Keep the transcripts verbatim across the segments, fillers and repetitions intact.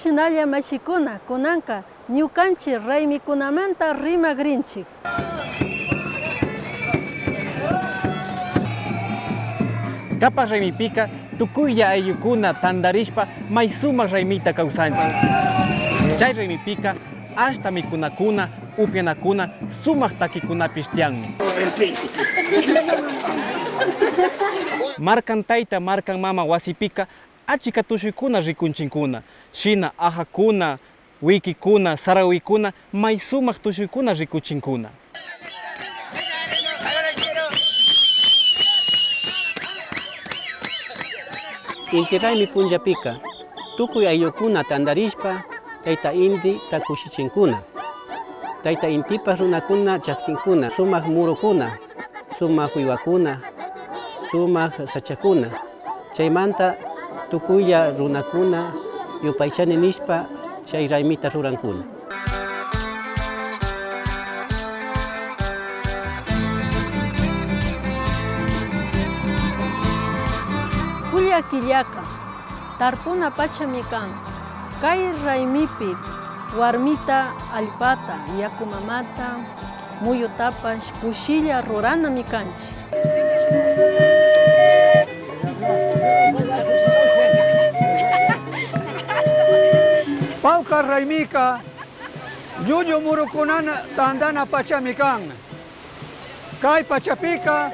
Shinalla mashikuna, kunanqa ñuqanchik raymikunamanta rimaqrinchik. Qapa raymipika tukuylla ayllukuna tantarishpa may sumaq raymita kawsanchik. Chay raymipika ashta mikunakuna, upyanakuna, sumaq takikunapish tiyanmi. Markan tayta, markan mama wasipika achka tushuykuna rikunchikkuna, shina aqakuna, wikikuna, sarawikuna, may sumaq tushuykuna rikuchinkuna. Inti raymi punllapika, tukuy ayllukuna tantarishpa, tayta intita kushichinkuna. Tayta intipa runakuna chaskinkuna, sumaq murukuna, sumaq wiwakuna, sumaq sachakuna. Chaymanta tukuylla runakuna yupaychani nishpa chay raymita rurankuna. Qulla killaqa tarpuna pachami kan. Kay raymipi warmita, allpata, yakumamata, muyutapash kushilla ruranami kanchik. Pawkar raymika llullu murukunana tantana pachami kan. Kay pachapika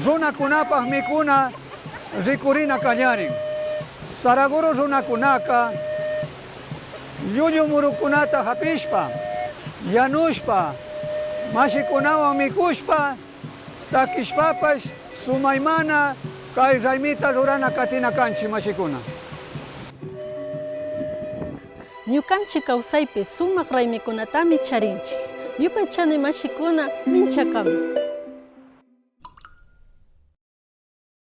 runakunapaq mikuna rikurina kallarin. Saraguro runakunaka llullu murukunata hapishpa, yanushpa, mashikunawan mikushpa, takishpapash sumaymana kay raymita rurana katina kanchik, mashikuna. Ñukanchik kawsaypi sumaq raymikunatami charinchik. Yupaychani mashikuna, minchakama.